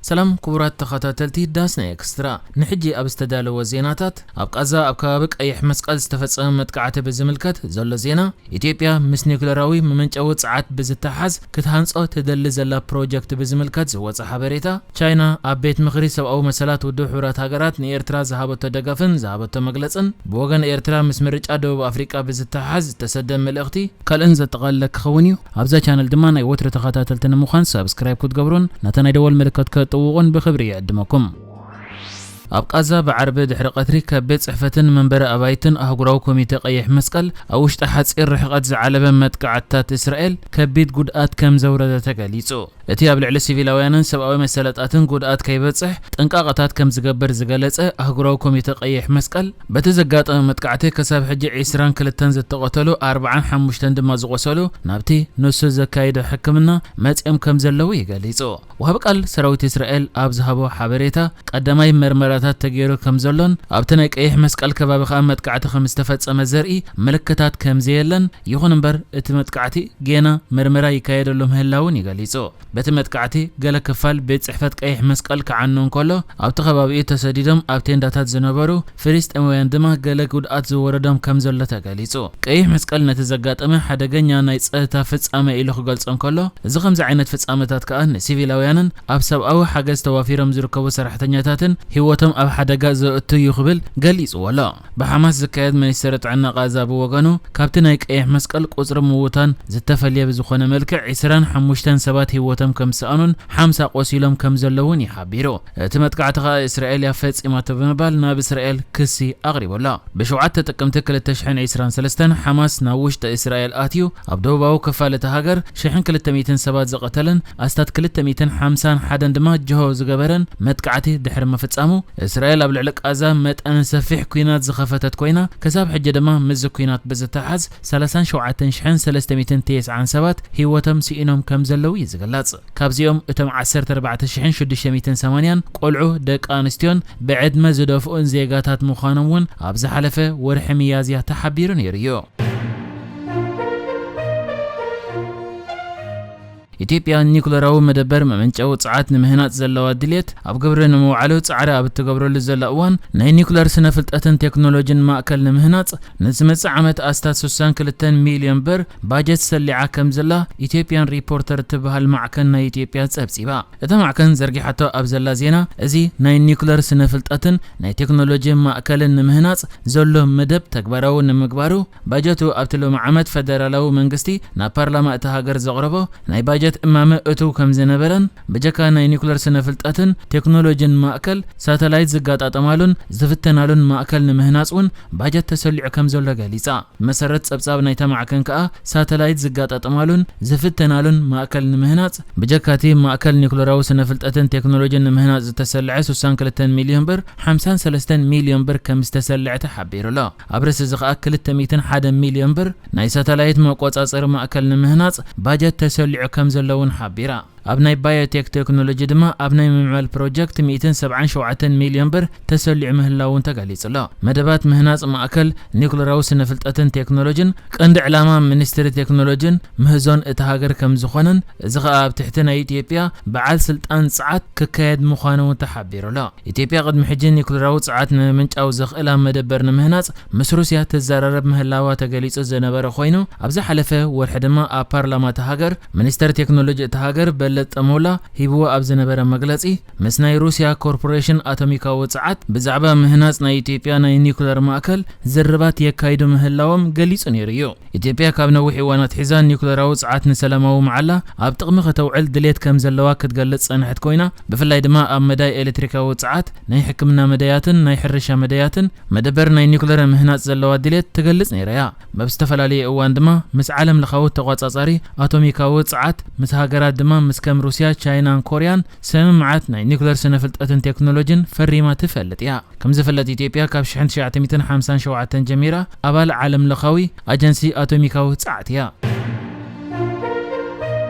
ሰላም ክቡራት ተኸታተልቲ ዳስና ኤክስትራ፣ ንሕጂ ኣብ ዝተዳለወ ዜናታት፣ ኣብ ቃዛ ኣብ ከባቢ ቀይሕ መስቀል ዝተፈጸመ መጥቃዕቲ ብዝምልከት ዘሎ ዜና፣ ኢትዮጵያ ምስ ኒውክለራዊ መመንጨዊ ጸዓት ብዝተሓዝ ክትሃንጾ ትደሊ ዘላ ፕሮጀክት ብዝምልከት ዝወጸ ሓበሬታ፣ ቻይና ኣብ ቤት ምኽሪ ሰብኣዊ መሰላት ውድብ ሕቡራት ሃገራት ንኤርትራ ዝሃበቶ ደገፍን ዝሃበቶ መግለጽን፣ ብወገን ኤርትራ ምስ ምርጫ ደቡብ ኣፍሪቃ ብዝተሓዝ ዝተሰደ መልእኽቲ፣ ካልእን ዘጠቓለለ ክኸውን እዩ። ኣብዛ ቻነል ድማ ናይ ወትሩ ተኸታተልቲ ንምዃን ሳብስክራይብ ክትገብሩን ነታ ናይ ደወል ምልክት ከጥውቑን ብኽብሪ ይዕድመኩም። ኣብ ቃዛ ብዓርቢ ድሕሪ ቀትሪ ካብ ቤት ጽሕፈትን መንበሪ ኣባይትን ኣህጉራዊ ኮሚተ ቀይሕ መስቀል ኣብ ውሽጢ ሓጺር ርሕቐት ዝዓለበ መጥቃዕትታት እስራኤል ከቢድ ጉድኣት ከም ዘውረደ ተገሊጹ። እቲ ኣብ ልዕሊ ሲቪላውያንን ሰብኣዊ መሰላታትን ጉድኣት ከይበጽሕ ጥንቃቐታት ከም ዝገብር ዝገለጸ ኣህጉራዊ ኮሚተ ቀይሕ መስቀል፣ በቲ ዘጋጠመ መጥቃዕቲ ክሳብ ሕጂ ዒስራን ክልተን ዝተቐተሉ፣ ኣርባዓን ሓሙሽተን ድማ ዝቖሰሉ ናብቲ ንሱ ዘካይዶ ሕክምና መጺኦም ከም ዘለዉ እዩ ገሊጹ። ወሃቢ ቃል ሰራዊት እስራኤል ኣብ ዝሃቦ ሓበሬታ፣ ቀዳማይ መርመራታት ተገይሩ ከም ዘሎን ኣብቲ ናይ ቀይሕ መስቀል ከባቢ ከኣ መጥቃዕቲ ከም ዝተፈጸመ ዘርኢ ምልክታት ከም ዘየለን፣ ይኹን እምበር እቲ መጥቃዕቲ ጌና መርመራ ይካየደሉ ምህላውን እዩ ገሊጹ። በቲ መጥቃዕቲ ገለ ክፋል ቤት ጽሕፈት ቀይሕ መስቀል ክዓኑ እንከሎ፣ ኣብቲ ከባቢኡ ተሰዲዶም ኣብ ቴንዳታት ዝነበሩ ፍልስጤማውያን ድማ ገለ ጉድኣት ዝወረዶም ከም ዘሎ ተገሊጹ። ቀይሕ መስቀል ነቲ ዘጋጠመ ሓደገኛ ናይ ጸጥታ ፍጻመ ኢሉ ክገልጾ እንከሎ፣ እዚ ከምዚ ዓይነት ፍጻመታት ከኣ ንሲቪላውያንን ኣብ ሰብኣዊ ሓገዝ ተዋፊሮም ዝርከቡ ሰራሕተኛታትን ህይወቶም ኣብ ሓደጋ ዘእቱ እዩ ክብል ገሊጽዎ ኣሎ። ብሓማስ ዝካየድ ሚኒስትሪ ጥዕና ቃዛ ብወገኑ፣ ካብቲ ናይ ቀይሕ መስቀል ቁጽሪ ምዉታን ዝተፈልየ ብዝኾነ መልክዕ፣ ዒስራን ሓሙሽተን ሰባት ህይወቶም ከም ዝሰኣኑን ሓምሳ ቆሲሎም ከም ዘለዉን እዩ ሓቢሩ። እቲ መጥቃዕቲ ከኣ እስራኤል እያ ፈጺማቶ ብምባል ናብ እስራኤል ክሲ ኣቕሪቡ ኣሎ። ብሸውዓተ ጥቅምቲ ክልተ ሽሕን ዕስራን ሰለስተን ሓማስ ናብ ውሽጢ እስራኤል ኣትዩ፣ ኣብ ደቡባዊ ክፋል እታ ሃገር ሽሕን ክልተ ሚእትን ሰባት ዝቐተለን ኣስታት ክልተ ሚእትን ሓምሳን ሓደን ድማ ጅሆ ዝገበረን መጥቃዕቲ ድሕሪ ምፍጻሙ፣ እስራኤል ኣብ ልዕሊ ቃዛ መጠነ ሰፊሕ ኲናት ዝኸፈተት ኮይና፣ ክሳብ ሕጂ ድማ ምስዚ ኲናት ብዝተሓዝ ሰላሳን ሸውዓተን ሽሕን ሰለስተ ሚእትን ተስዓን ሰባት ህይወቶም ስኢኖም ከም ዘለዉ እዩ ዝግለጽ። ካብዚኦም እቶም ዓሰርተ ኣርባዕተ ሽሕን ሽዱሽተ ሚእትን ሰማንያን ቆልዑ፣ ደቂ ኣንስትዮን ብዕድመ ዝደፍኡን ዜጋታት ምዃኖም እውን ኣብ ዝሓለፈ ወርሒ ሚያዝያ ተሓቢሩ ነይሩ እዩ። ኢትዮጵያ ኒኩለራዊ መደበር መመንጨዊ ጸዓት ንምህናጽ ዘለዋ ድልየት ኣብ ግብሪ ንምውዓሉ ጻዕሪ ኣብ እትገብረሉ ዘላ እዋን፣ ናይ ኒኩለር ስነ ፍልጠትን ቴክኖሎጂን ማእከል ንምህናጽ ንዝመጽእ ዓመት ኣስታት ስሳን ክልተን ሚልዮን ብር ባጀት ሰሊዓ ከም ዘላ ኢትዮጵያን ሪፖርተር እትበሃል ማዕከን ናይ ኢትዮጵያ ጸብጺባ። እታ ማዕከን ዘርጊሓቶ ኣብ ዘላ ዜና፣ እዚ ናይ ኒኩለር ስነ ፍልጠትን ናይ ቴክኖሎጂ ማእከልን ንምህናጽ ዘሎ መደብ ተግባራዊ ንምግባሩ፣ ባጀቱ ኣብቲ ሎሚ ዓመት ፈደራላዊ መንግስቲ ናብ ፓርላማ እታ ሃገር ዘቕረቦ ናይ ባጀት እማመ እቱው ከም ዝነበረን፣ ብጀካ ናይ ኒኩለር ስነ ፍልጠትን ቴክኖሎጂን ማእከል፣ ሳተላይት ዝጋጣጠማሉን ዝፍተናሉን ማእከል ንምህናጽ እውን ባጀት ተሰሊዑ ከም ዘሎ ገሊጻ። ብመሰረት ጸብጻብ ናይታ ማዕከን ከኣ፣ ሳተላይት ዝጋጣጠማሉን ዝፍተናሉን ማእከል ንምህናጽ፣ ብጀካቲ ማእከል ኒኩለራዊ ስነ ፍልጠትን ቴክኖሎጂን ንምህናጽ ዝተሰልዐ ስሳን ክልተን ሚልዮን ብር፣ ሓምሳን ሰለስተን ሚልዮን ብር ከም ዝተሰልዐ ተሓቢሩ ኣሎ። ኣብ ርእሲ እዚ ከኣ ክልተ ሚእትን ሓደን ሚልዮን ብር ናይ ሳተላይት መቆጻጸሪ ማእከል ንምህናጽ ባጀት ተሰሊዑ ከም ዘሎ እውን ሓቢራ። ኣብ ናይ ባዮቴክ ቴክኖሎጂ ድማ ኣብ ናይ ምምዕባል ፕሮጀክት ሚእትን ሰብዓን ሸውዓተን ሚልዮን ብር ተሰሊዑ ምህላውን ተገሊጹ ኣሎ። መደባት ምህናጽ ማእከል ኒኩለራዊ ስነ ፍልጠትን ቴክኖሎጂን ቀንዲ ዕላማ ሚኒስትሪ ቴክኖሎጂን ምህዞን እታ ሃገር ከም ዝኾነን፣ እዚ ኸኣ ኣብ ትሕቲ ናይ ኢትዮጵያ በዓል ስልጣን ጸዓት ክካየድ ምዃኑ እውን ተሓቢሩ ኣሎ። ኢትዮጵያ ቅድሚ ሕጂ ኒኩለራዊ ጸዓት ንምምንጫው ዘኽእላ መደበር ንምህናጽ ምስ ሩስያ ትዘራረብ ምህላዋ ተገሊጹ ዝነበረ ኮይኑ፣ ኣብ ዝሓለፈ ወርሒ ድማ ኣብ ፓርላማ እታ ሃገር ሚኒስተር ቴክኖሎጂ እታ ሃገር በለጠ ሞላ ሂብዎ ኣብ ዝነበረ መግለጺ፣ ምስ ናይ ሩስያ ኮርፖሬሽን ኣቶሚካዊ ጸዓት ብዛዕባ ምህናጽ ናይ ኢትዮጵያ ናይ ኒኩለር ማእከል ዝርርባት የካይዱ ምህላዎም ገሊጹ ነይሩ እዩ። ኢትዮጵያ ካብ ነዊሕ እዋን ኣትሒዛ ኒኩለራዊ ጸዓት ንሰላማዊ መዓላ ኣብ ጥቕሚ ከተውዕል ድሌት ከም ዘለዋ ክትገልጽ ጸንሐት ኮይና፣ ብፍላይ ድማ ኣብ መዳይ ኤሌክትሪካዊ ጸዓት፣ ናይ ሕክምና መዳያትን ናይ ሕርሻ መዳያትን መደበር ናይ ኒኩለር ምህናጽ ዘለዋ ድሌት ትገልጽ ነይራ እያ። ኣብ ዝተፈላለየ እዋን ድማ ምስ ዓለም ለኻዊ ተቋጻጻሪ ኣቶሚካዊ ጸዓት፣ ምስ ሃገራት ድማ ምስ ከም ሩስያ፣ ቻይናን ኮርያን ስምምዓት ናይ ኒኩለር ስነ ፍልጠትን ቴክኖሎጂን ፈሪማ ትፈልጥ እያ። ከም ዝፍለጥ ኢትዮጵያ ካብ ሽሕን ትሽዓተ ሚእትን ሓምሳን ሸውዓተን ጀሚራ ኣባል ዓለም ለኻዊ ኣጀንሲ ኣቶሚካዊ ጸዓት እያ።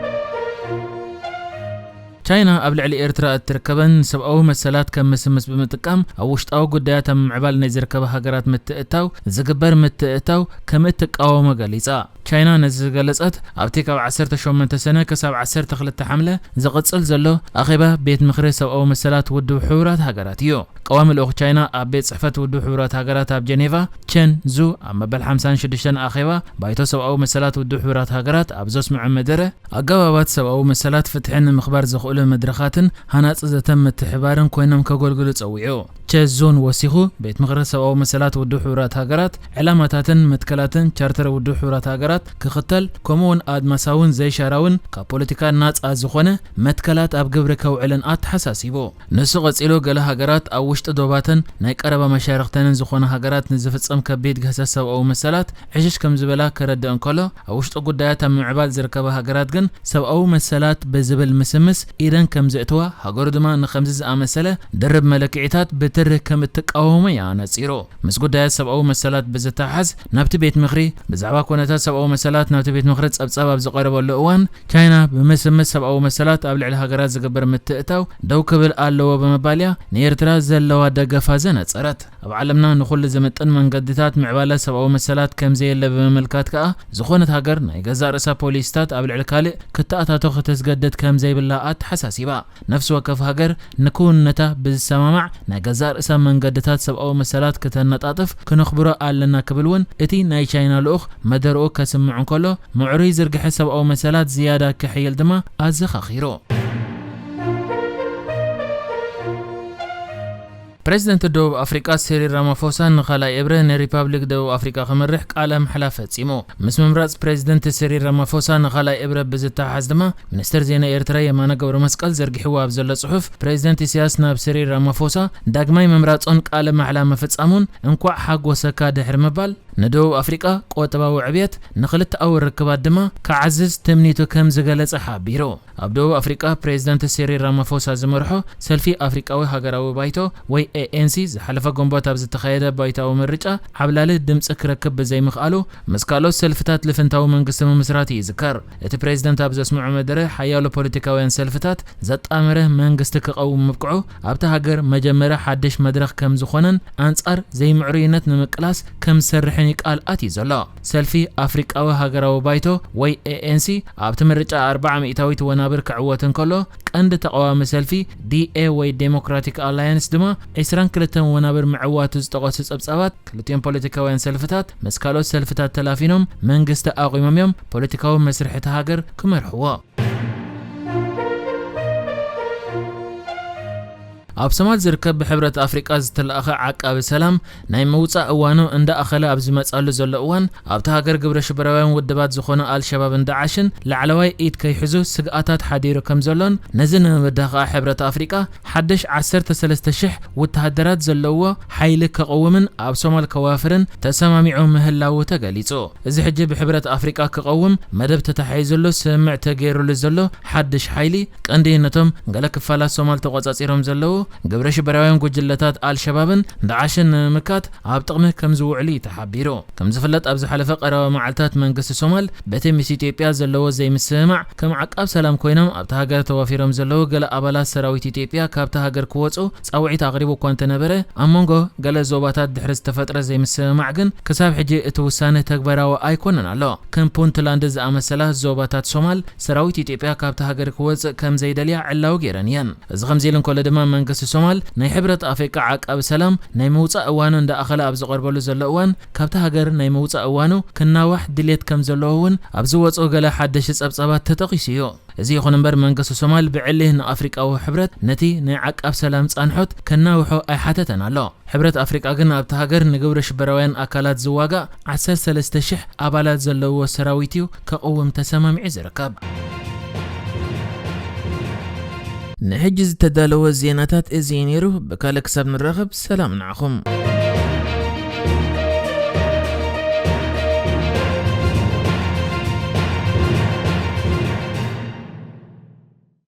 ቻይና ኣብ ልዕሊ ኤርትራ እትርከበን ሰብኣዊ መሰላት ከም ምስምስ ብምጥቃም ኣብ ውሽጣዊ ጉዳያት ኣብ ምምዕባል ናይ ዝርከባ ሃገራት ምትእትታው ዝግበር ምትእትታው ከም እትቃወሞ ገሊጻ። ቻይና ነዚ ዝገለጸት ኣብቲ ካብ ዓሰርተ ሸሞንተ ሰነ ክሳብ ዓሰርተ ክልተ ሓምለ ዝቕጽል ዘሎ ኣኼባ ቤት ምኽሪ ሰብኣዊ መሰላት ውድብ ሕቡራት ሃገራት እዩ። ቀዋሚ ልኡኽ ቻይና ኣብ ቤት ጽሕፈት ውድብ ሕቡራት ሃገራት ኣብ ጀኔቫ ቸን ዙ ኣብ መበል ሓምሳን ሽዱሽተን ኣኼባ ባይቶ ሰብኣዊ መሰላት ውድብ ሕቡራት ሃገራት ኣብ ዘስምዖ መደረ፣ ኣገባባት ሰብኣዊ መሰላት ፍትሒ ንምኽባር ዘኽእሉ መድረኻትን ሃናጺ ዘተ ምትሕባርን ኮይኖም ከገልግሉ ጸዊዑ። ቸ ዙን ወሲኹ፣ ቤት ምኽሪ ሰብኣዊ መሰላት ውድብ ሕቡራት ሃገራት ዕላማታትን መትከላትን ቻርተር ውድብ ሕቡራት ሃገራት ክኽተል፣ ከምኡውን ኣድማሳውን ዘይሻራውን ካብ ፖለቲካ ናጻ ዝኾነ መትከላት ኣብ ግብሪ ከውዕልን ኣተሓሳሲቡ። ንሱ ቀጺሉ፣ ገለ ሃገራት ኣብ ውሽጢ ዶባተን ናይ ቀረባ መሻርኽተንን ዝኾነ ሃገራት ንዝፍጸም ከቢድ ግህሰት ሰብኣዊ መሰላት ዕሽሽ ከም ዝበላ ከረድእ እንከሎ፣ ኣብ ውሽጢ ጉዳያት ኣብ ምምዕባል ዝርከባ ሃገራት ግን ሰብኣዊ መሰላት ብዝብል ምስምስ ኢደን ከም ዘእትዋ፣ ሃገሩ ድማ ንኸምዚ ዝኣመሰለ ድርብ መለክዒታት ብትሪ ከም እትቃወሞ እዩ ኣነጺሩ። ምስ ጉዳያት ሰብኣዊ መሰላት ብዝተሓሓዝ፣ ናብቲ ቤት ምኽሪ ብዛዕባ ኩነታት ሰብኣዊ መሰላት ናብቲ ቤት ምኽሪ ጸብጻብ ኣብ ዝቐረበሉ እዋን፣ ቻይና ብምስምስ ሰብኣዊ መሰላት ኣብ ልዕሊ ሃገራት ዝግበር ምትእታው ደው ክብል ኣለዎ ብምባል እያ ንኤርትራ ዘለዋ ደገፋ ዘነጸረት። ኣብ ዓለምና ንኹሉ ዝምጥን መንገድታት ምዕባለ ሰብኣዊ መሰላት ከም ዘየለ ብምምልካት ከኣ፣ ዝኾነት ሃገር ናይ ገዛእ ርእሳ ፖሊሲታት ኣብ ልዕሊ ካልእ ክተኣታቶ ከተስገድድ ከም ዘይብላ ኣተሓሳሲባ። ነፍሲ ወከፍ ሃገር ንክውንነታ ብዝሰማማዕ ናይ ገዛእ ርእሳ መንገድታት ሰብኣዊ መሰላት ክተነጣጥፍ ክነኽብሮ ኣለና ክብል እውን እቲ ናይ ቻይና ልኡኽ መደርኡ ከስምዕ እንከሎ፣ ምዕሩይ ዝርግሐ ሰብኣዊ መሰላት ዝያዳ ከሕይል ድማ ኣዘኻኺሩ። ፕሬዚደንት ደቡብ ኣፍሪቃ ሲሪል ራማፎሳ ንኻልኣይ እብረ ንሪፓብሊክ ደቡብ ኣፍሪቃ ክመርሕ ቃለ ማሕላ ፈጺሙ። ምስ ምምራጽ ፕሬዚደንት ሲሪል ራማፎሳ ንኻልኣይ እብረ ብዝተሓሓዝ ድማ፣ ሚኒስተር ዜና ኤርትራ የማነ ገብረመስቀል ዘርጊሕዎ ኣብ ዘሎ ጽሑፍ፣ ፕሬዚደንት ኢሳያስ ናብ ሲሪል ራማፎሳ ዳግማይ ምምራጹን ቃለ ማሕላ ምፍጻሙን እንኳዕ ሓጎሰካ ድሕሪ ምባል፣ ንደቡብ ኣፍሪቃ ቁጠባዊ ዕብየት፣ ንኽልተኣዊ ርክባት ድማ ክዓዝዝ ትምኒቱ ከም ዝገለጸ ሓቢሩ። ኣብ ደቡብ ኣፍሪቃ ፕሬዚደንት ሲሪል ራማፎሳ ዝመርሖ ሰልፊ ኣፍሪቃዊ ሃገራዊ ባይቶ ወይ ኤ ኤን ሲ ዝሓለፈ ግንቦት ኣብ ዝተኻየደ ባይታዊ ምርጫ ዓብላሊ ድምጺ ክረክብ ብዘይምኽኣሉ ምስ ካልኦት ሰልፍታት ልፍንታዊ መንግስቲ ምምስራቱ ይዝከር። እቲ ፕሬዚደንት ኣብ ዘስምዖ መደረ ሓያሎ ፖለቲካውያን ሰልፍታት ዘጣመረ መንግስቲ ክቐውም ምብቅዑ ኣብታ ሃገር መጀመርያ ሓድሽ መድረኽ ከም ዝኾነን ኣንጻር ዘይምዕሩይነት ንምቅላስ ከም ዝሰርሕን እዩ ቃል ኣትዩ ዘሎ። ሰልፊ ኣፍሪቃዊ ሃገራዊ ባይቶ ወይ ኤ ኤን ሲ ኣብቲ ምርጫ ኣርብዓ ሚእታዊት ወናብር ክዕወት እንከሎ፣ ቀንዲ ተቓዋሚ ሰልፊ ዲ ኤ ወይ ዴሞክራቲክ ኣላያንስ ድማ ዕስራን ክልተን ወናብር ምዕዋቱ ዝጠቐሱ ጸብጻባት፣ ክልቲኦም ፖለቲካውያን ሰልፍታት ምስ ካልኦት ሰልፍታት ተላፊኖም መንግስቲ ኣቑሞም እዮም ፖለቲካዊ መስርሕ እታ ሃገር ክመርሕዎ። ኣብ ሶማል ዝርከብ ብሕብረት ኣፍሪቃ ዝተለኣኸ ዓቃቢ ሰላም ናይ ምውጻእ እዋኑ እንዳኣኸለ ኣብ ዝመጻሉ ዘሎ እዋን፣ ኣብታ ሃገር ግብረ ሽበራውያን ውድባት ዝኾኑ ኣልሸባብን ዳዓሽን ላዕለዋይ ኢድ ከይሕዙ ስግኣታት ሓዲሩ ከም ዘሎን፣ ነዚ ንምብዳህ ከኣ ሕብረት ኣፍሪቃ ሓድሽ ዓሰርተ ሰለስተ ሽሕ ወተሃደራት ዘለዎ ሓይሊ ከቐውምን ኣብ ሶማል ከዋፍርን ተሰማሚዑ ምህላዉ ተገሊጹ። እዚ ሕጂ ብሕብረት ኣፍሪቃ ክቐውም መደብ ተታሒዙሉ ስምምዕ ተገይሩሉ ዘሎ ሓድሽ ሓይሊ፣ ቀንዲ ነቶም ገለ ክፋላት ሶማል ተቖጻጺሮም ዘለዉ ግብረ ሽበራውያን ጉጅለታት ኣልሸባብን ዳዓሽን ንምምካት ኣብ ጥቕሚ ከም ዝውዕሉ እዩ ተሓቢሩ። ከም ዝፍለጥ፣ ኣብ ዝሓለፈ ቀረባ መዓልታት መንግስቲ ሶማል በቲ ምስ ኢትዮጵያ ዘለዎ ዘይምስምማዕ፣ ከም ዓቃብ ሰላም ኮይኖም ኣብታ ሃገር ተዋፊሮም ዘለዉ ገለ ኣባላት ሰራዊት ኢትዮጵያ ካብታ ሃገር ክወጹ ጻውዒት ኣቕሪቡ እኳ እንተነበረ፣ ኣብ መንጎ ገለ ዞባታት ድሕሪ ዝተፈጥረ ዘይምስምማዕ ግን፣ ክሳብ ሕጂ እቲ ውሳነ ተግባራዊ ኣይኮነን ኣሎ። ከም ፑንትላንድ ዝኣመሰላ ዞባታት ሶማል፣ ሰራዊት ኢትዮጵያ ካብታ ሃገር ክወጽእ ከም ዘይደልያ ዕላዊ ገይረን እየን። እዚ ከምዚ ኢሉ እንከሎ ድማ፣ መንግስቲ ሶማል ናይ ሕብረት ኣፍሪቃ ዓቃቢ ሰላም ናይ ምውጻእ እዋኑ እንዳኣኸለ ኣብ ዝቐርበሉ ዘሎ እዋን፣ ካብታ ሃገር ናይ ምውጻእ እዋኑ ክናዋሕ ድሌት ከም ዘለዎ እውን ኣብ ዝወጽኡ ገለ ሓደሽቲ ጸብጻባት ተጠቒሱ እዩ። እዚ ይኹን እምበር፣ መንግስቲ ሶማል ብዕሊ ንኣፍሪቃዊ ሕብረት ነቲ ናይ ዓቃብ ሰላም ጻንሖት ከናውሖ ኣይሓተተን ኣሎ። ሕብረት ኣፍሪቃ ግን ኣብታ ሃገር ንግብረ ሽበራውያን ኣካላት ዝዋጋእ ዓሰርተ ሰለስተ ሽሕ ኣባላት ዘለዎ ሰራዊት እዩ ከቕውም ተሰማሚዑ ዝርከብ። ንሕጂ ዝተዳለወ ዜናታት እዚ እዩ ነይሩ። ብካልእ ክሳብ ንራኸብ፣ ሰላም ንዓኹም።